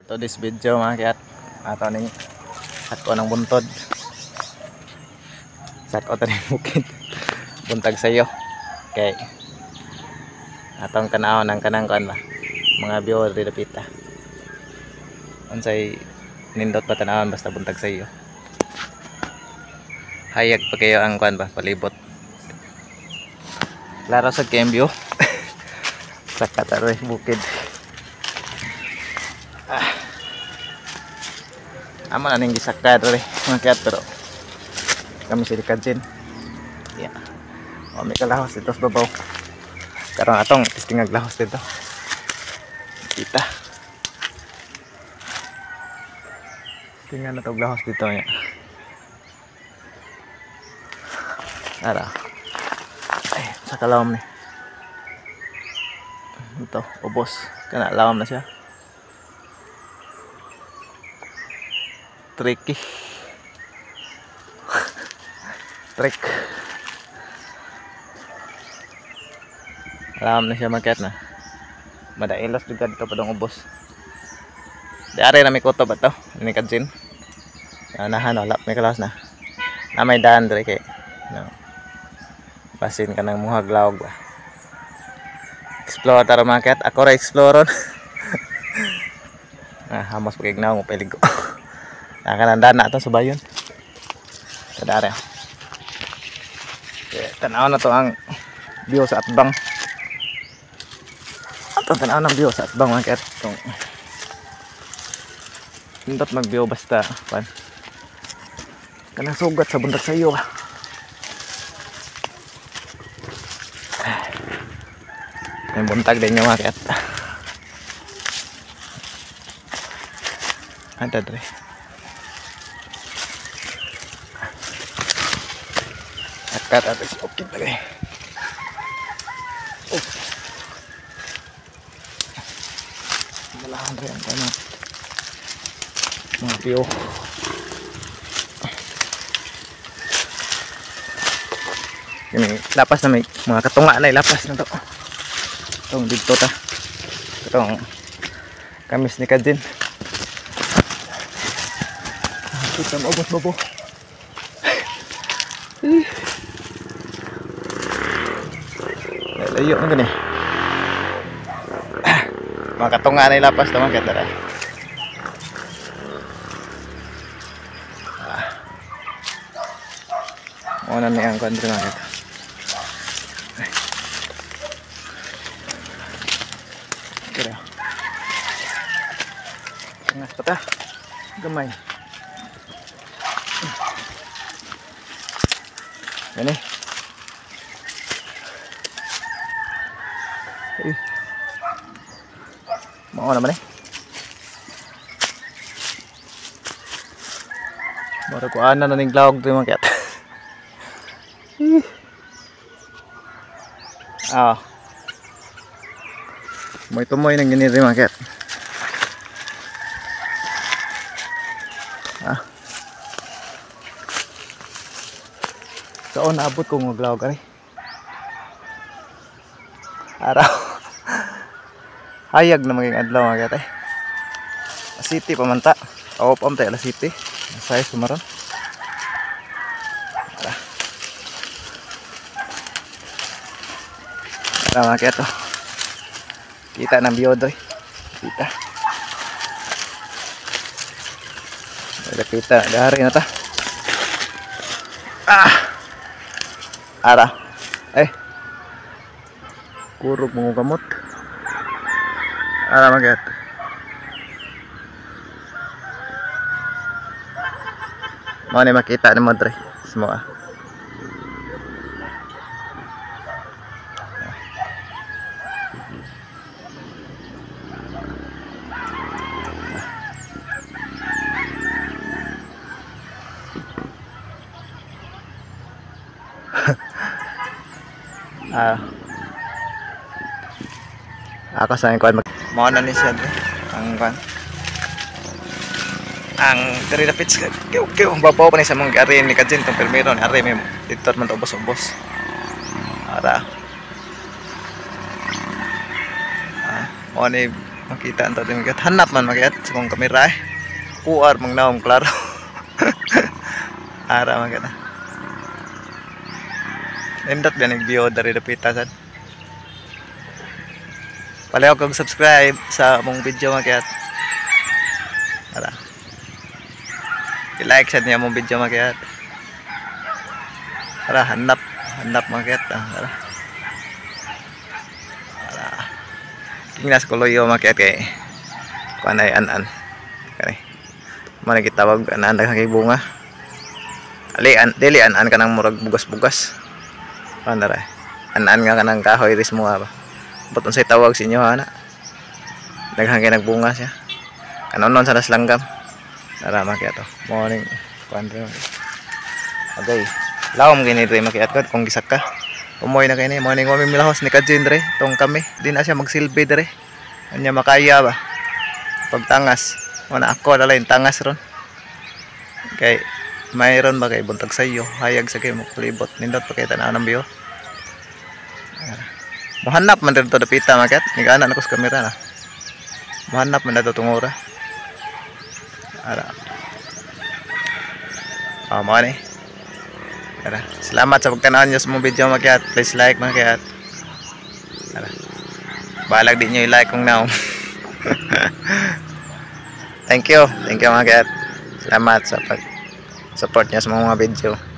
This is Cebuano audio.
To this video mga kiat, ato ning sako ng buntod. Sako ta ning bukid. Buntag sayo. Okay. Atong tan-aw ng kanang kuan ba. Mga view diri dapita. Unsay nindot pa tan-awon basta buntag sayo. Hayag pa kayo ang kuan ba palibot. Klaro sa kay view. Saka taroy bukid. Amo na ning gisaka diri mga kiat, pero kami si Kajin. Yeah. O, may kalahos dito sa babaw. Karon atong testingag lahos dito. Kita. Tingnan na tog lahos dito niya. Ara. Ay, sa kalawom ni. Ito, ubos. Kana lawom na siya. Tricky. Trick. Alam na siya makiat na. Madailos juga dito padong ubos. Di ari na may kutob ato ni Kajin. Nahan wala may kalas na. Na may daan diri kay no. Basin ka nang muhag lawog ba. Explore tara makiat. Ako ra explorer. Ah, hamos pagignaw mo paligo. Nakananda na ito sa bayon. Kadare. Okay, tanaw na to ang view sa atbang. Ato tanaw ng view sa atbang mga kiat. Itong nindot mag view basta pan. Kanang sugat sa buntag sayo. Yung buntag din nyo mga kiat. Anta dre. Akat atas bukid lagi. Oh. Malahan rin ang kanat. Mga view. Kini lapas na may mga katunga na lapas na to. Itong dito ta. Itong kamis ni Kajin. Kita mo ubos babo. Layo na gani. Mga katunga na ilapas naman kaya tara. Una ni ang country mga kita. Kira. Tengah pata. Gamay. Gani. Eh. Mao naman eh. Mara ko ana na ning lawog diri mga kiat. Ah. Moy tumoy nang gini diri mga kiat. Ah. Saan naabot ko ng lawog ari? Araw. Hayag na maging adlaw mga kiat eh. City pamanta. O pamta la city. Size sumaron. Ara. Ara mga kiat oh. Kita ng view doy. Kita. Kita dari na ta. Ah. Ara. Eh. Kurog mo gamot. Ara mga kiat. Mau ni makita ni mo dre semua. Ah. Ako sa kuan mao na ni siya dre ang kuan. Ang diri dapit sa kiw babaw pa ni sa mga ari ni Kajin tong permiro ni ari may dito man to ubos-ubos. Ara. Ah, mao ni Makita ang mga kiyat. Hanap man mga kiyat sa kong kamera eh. QR mang naong klaro. Ara mga kiyat. Nindot ba nag-view dari dapita sad. Palihog kog subscribe sa among video, mga kiyat. Ara. I-like sad niya among video, mga kiyat. Ara, hanap hanap, mga kiyat. Ah, ara. Ara. Tingnan sa kuloyo, mga kiyat, kay kuan ay an-an. Kani. Man gitawag an-an, daghan kay bunga. Ali an dili an-an kanang murag bugas-bugas. Kuan ra. An-an nga kanang kahoy ris mo ba. But unsay tawag sa inyo ana? Daghan kay nagbunga siya. Kanonon sa langgam. Tara, mga kiyat to. Morning. Kuan ra. Agay. Lawom gini dre, mga kiyat, kung gisak ka. Umoy na kay ni morning wa mi milahos ni Kajin dre tong kami. Di na siya magsilbi dre. Anya makaya ba? Pagtangas. Wala ako dala yung tangas ron. Kay mayroon ba kay buntag sayo, hayag sa kay mo palibot. Nindot pa kay tan-aw ng view. Muhanap man dito dapita, mga kiyat. Nigana na ko sa kamera na. Muhanap man dito tungura. Ara. Oh, mao ni. Ara. Salamat sa pagtanaw niyo sa mong video, mga kiyat. Please like, mga kiyat. Ara. Balag di nyo i-like kung naong. Thank you. Thank you, mga kiyat. Salamat sa pag support niyo sa mga video.